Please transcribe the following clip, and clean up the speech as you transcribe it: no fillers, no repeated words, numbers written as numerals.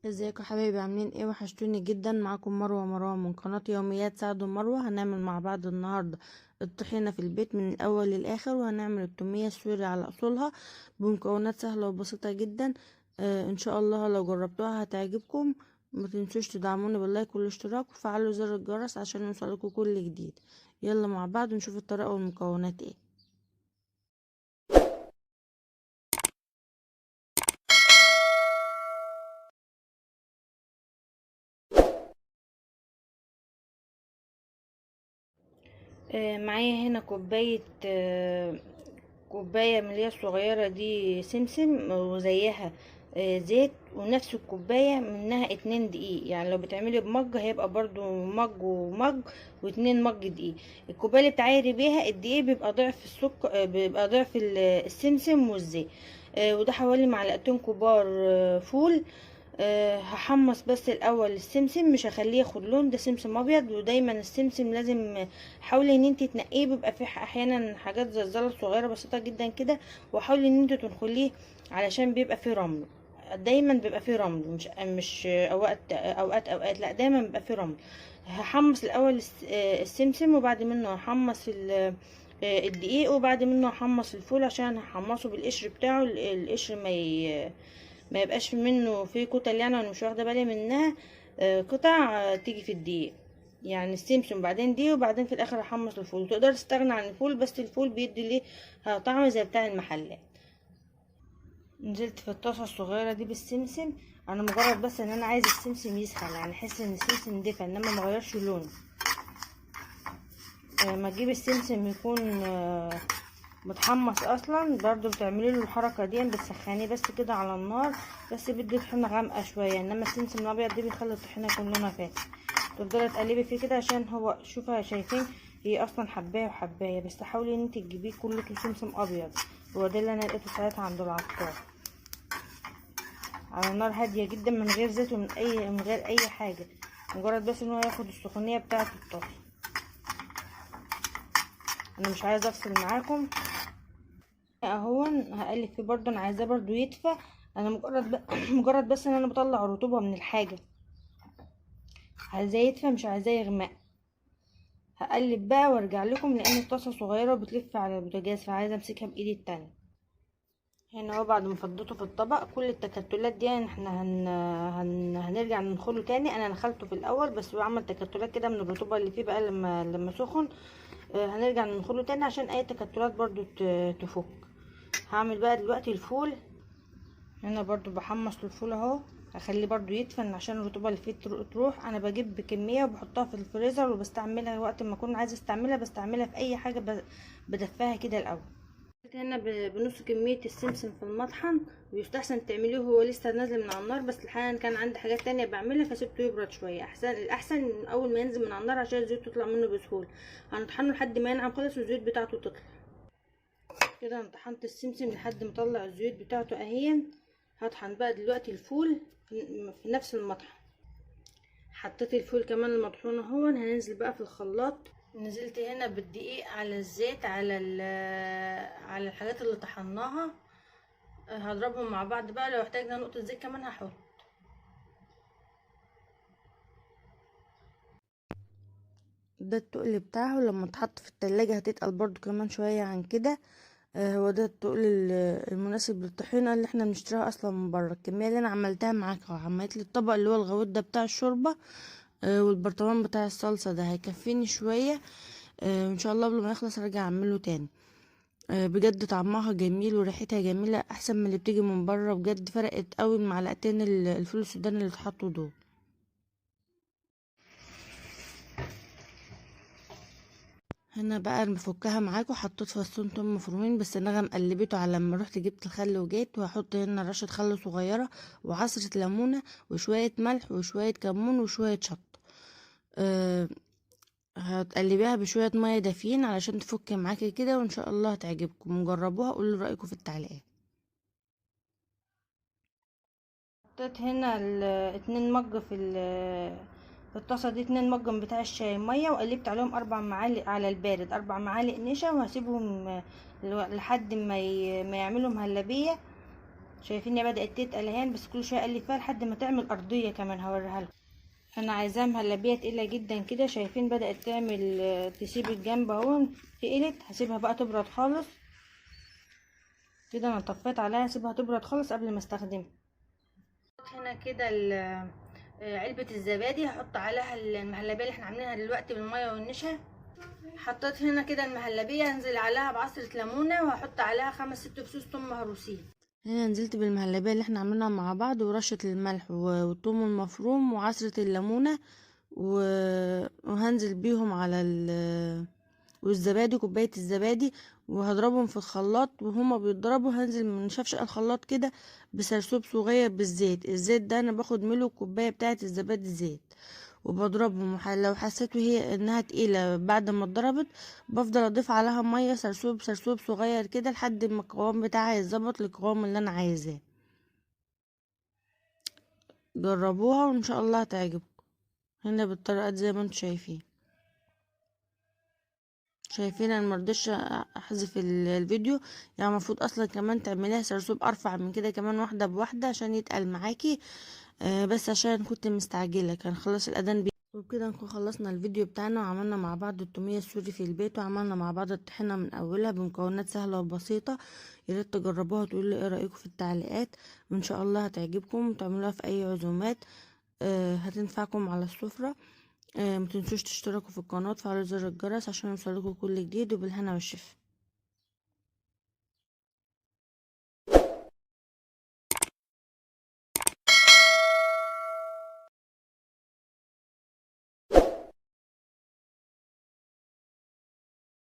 ازيكم حبايبي؟ عاملين ايه؟ وحشتوني جدا. معاكم مروه مروه من قناة يوميات سعد ومروه. هنعمل مع بعض النهارده الطحينه في البيت من الاول للاخر، وهنعمل التوميه السوري على اصولها بمكونات سهلة وبسيطة جدا. ان شاء الله لو جربتوها هتعجبكم. ما تنسوش تدعموني بال like والاشتراك وفعلوا زر الجرس عشان يوصلكوا كل جديد. يلا مع بعض نشوف الطريقة والمكونات ايه. معايا هنا كوباية من اللي هي الصغيرة دي سمسم، وزيها زيت، ونفس الكوباية منها 2 دقيق. يعني لو بتعملي بمج هيبقى برضو مج ومج و2 مج دقيق. الكوباية اللي بتعايري بيها الدقيق بيبقى ضعف السكر، بيبقى ضعف السمسم والزيت. وده حوالي معلقتين كبار فول. هحمص بس الاول السمسم، مش هخليه ياخد لون، ده سمسم ابيض. ودايما السمسم لازم حاولي ان انت تنقية، بيبقى فيه احيانا حاجات زي الزلط صغيرة بسيطة جدا كده، وحاولي ان انت تنخليه علشان بيبقى فيه رمل. دايما بيبقى فيه رمل، مش اوقات اوقات اوقات، لا دايما بيبقى فيه رمل. هحمص الاول السمسم، وبعد منه هحمص الدقيق، وبعد منه هحمص الفول عشان هحمصه بالقشر بتاعه. القشر ما يبقاش منه فيه كتل، يعني انا مش واخده بالي منها قطع تيجي في الدقيق. يعني السمسم بعدين دي، وبعدين في الاخر احمص الفول. تقدر تستغنى عن الفول، بس الفول بيدي ليه طعم زي بتاع المحلات. نزلت في الطاسه الصغيرة دي بالسمسم. انا مجرد بس ان انا عايزه السمسم يسخن، يعني احس ان السمسم دفى، انما ما غيرش لونه. ما تجيب السمسم يكون متحمص اصلا، برضو بتعملي له الحركة دي، بتسخنيه بس كده على النار، بس بيدي طحينه غامقه شوية. انما السمسم الابيض ده بيخلي الطحينه يكون لونها فاتح. تفضلي تقلبي فيه كده عشان هو، شوفوا شايفين هي اصلا حبايه وحبايه، بس حاولي ان انت تجيبيه كله سمسم ابيض. هو ده اللي انا لقيته ساعتها عند العطار. على نار هادية جدا، من غير زيت ومن اي، من غير اي حاجة، مجرد بس ان هو ياخد السخونيه بتاعه الطاسه. انا مش عايزه افصل معاكم اهو. هقلب فيه برضو، انا عايزاه برضو يدفى. انا مجرد بس ان انا بطلع الرطوبة من الحاجة، عايزاه يدفى مش عايزاه يغمق. هقلب بقى وارجع لكم، لان الطاسه صغيرة وبتلف على البوتاجاز، فعايزه امسكها بايدي التانية. هنا اهو بعد ما فضيته في الطبق كل التكتلات دي، يعني احنا هنرجع ننخله تاني. انا نخلته في الاول بس هو عمل تكتلات كده من الرطوبة اللي فيه بقى لما سخن. هنرجع ننخله تاني عشان اي تكتلات برضو تفك. هعمل بقى دلوقتي الفول. هنا برضو بحمص الفول اهو، هخليه برضو يدفن عشان الرطوبة اللي فيه تروح. انا بجيب بكمية وبحطها في الفريزر وبستعملها وقت ما اكون عايزه استعملها، بستعملها في اي حاجة، بدفاها كده الاول. هنا بنص كمية السمسم في المطحن، ويستحسن تعمليه وهو لسه نازل من على النار، بس الحقيقة كان عندي حاجات تانية بعملها فسيبته يبرد شوية. الاحسن اول ما ينزل من على النار عشان الزيوت تطلع منه بسهولة. هنطحنه لحد ما ينعم خالص والزيوت بتاعته تطلع كده. انا طحنت السمسم لحد ما طلع الزيوت بتاعته اهي. هطحن بقى دلوقتي الفول في نفس المطحن. حطيت الفول كمان المطحون اهو. هننزل بقى في الخلاط. نزلت هنا بالدقيق على الزيت على الحاجات اللي طحناها، هضربهم مع بعض بقى. لو احتاجنا نقطة زيت كمان هحط. ده التقل بتاعه لما تحط في التلاجة هتتقل برضو كمان شوية عن كده. هو ده التقل المناسب للطحينة اللي احنا بنشتريها اصلا من بره. الكمية اللي انا عملتها معاك اهو، عملت لي الطبق اللي هو الغويط ده بتاع الشوربة، والبرطمان بتاع الصلصة ده هيكفيني شوية. ان شاء الله قبل ما يخلص ارجع اعمله تاني. بجد طعمها جميل وريحتها جميلة، احسن من اللي بتيجي من بره. بجد فرقت قوي المعلقتين الفول السوداني اللي اتحطوا دول. هنا بقى انا بفكها معاكم. حطيت فصين توم مفرومين بس نغم قلبته على لما رحت جبت الخل وجيت. وهحط هنا رشه خل صغيرة وعصره ليمونه وشوية ملح وشوية كمون وشوية شطه. هتقلبيها بشوية مية دافيين علشان تفك معاكي كده، وان شاء الله هتعجبكم. جربوها قولوا رايكم في التعليقات. حطيت هنا 2 مج في الطاسه دي، 2 مج بتاع الشاي مية، وقلبت عليهم 4 معالق على البارد، 4 معالق نشا، وهسيبهم لحد ما يعملوا مهلبية. شايفين هي بدات تتقل اهي، بس كل شوية اقلب فيها لحد ما تعمل ارضية كمان هوريها لكم. انا عايزاها مهلبية تقيلة جدا كده. شايفين بدات تعمل تسيب الجنب اهو، تقلت. هسيبها بقى تبرد خالص كده. انا طفيت عليها، هسيبها تبرد خالص قبل ما استخدمها. هنا كده علبة الزبادي هحط عليها المهلبيه اللي احنا عاملينها دلوقتي بالمية والنشا. حطيت هنا كده المهلبيه، هنزل عليها بعصره ليمونه، وهحط عليها 5 6 فصوص ثوم مهروسين. هنا نزلت بالمهلبيه اللي احنا عاملينها مع بعض، ورشه الملح والثوم المفروم وعصره الليمونه، وهنزل بيهم على والزبادي، كوباية الزبادي، وهضربهم في الخلاط. وهما بيضربوا هنزل من شفشق الخلاط كده بسرسوب صغير بالزيت. الزيت ده انا باخد منه الكوباية بتاعه الزبادي زيت، وبضربهم. لو حسيت وهي انها تقيلة بعد ما اتضربت بفضل اضيف عليها مية سرسوب سرسوب صغير كده لحد ما القوام بتاعها يتظبط للقوام اللي انا عايزاه. جربوها وان شاء الله هتعجبكم. هنا بالطريقة دي زي ما انتم شايفين. شايفين انا مرضتش احذف الفيديو، يعني المفروض اصلا كمان تعمليها سرسوب ارفع من كده كمان، واحدة بواحدة عشان يتقل معاكي، بس عشان كنت مستعجلة كان خلاص الاذان. وبكده نكون خلصنا الفيديو بتاعنا، وعملنا مع بعض التوميه السوري في البيت، وعملنا مع بعض الطحينه من اولها بمكونات سهلة وبسيطة. يا ريت تجربوها وتقولوا لي ايه رايكم في التعليقات، وان شاء الله هتعجبكم وتعملوها في اي عزومات، هتنفعكم على السفرة. ما تنسوش تشتركوا في القناة وتفعلوا زر الجرس عشان يوصلكوا كل جديد، وبالهنا والشفا.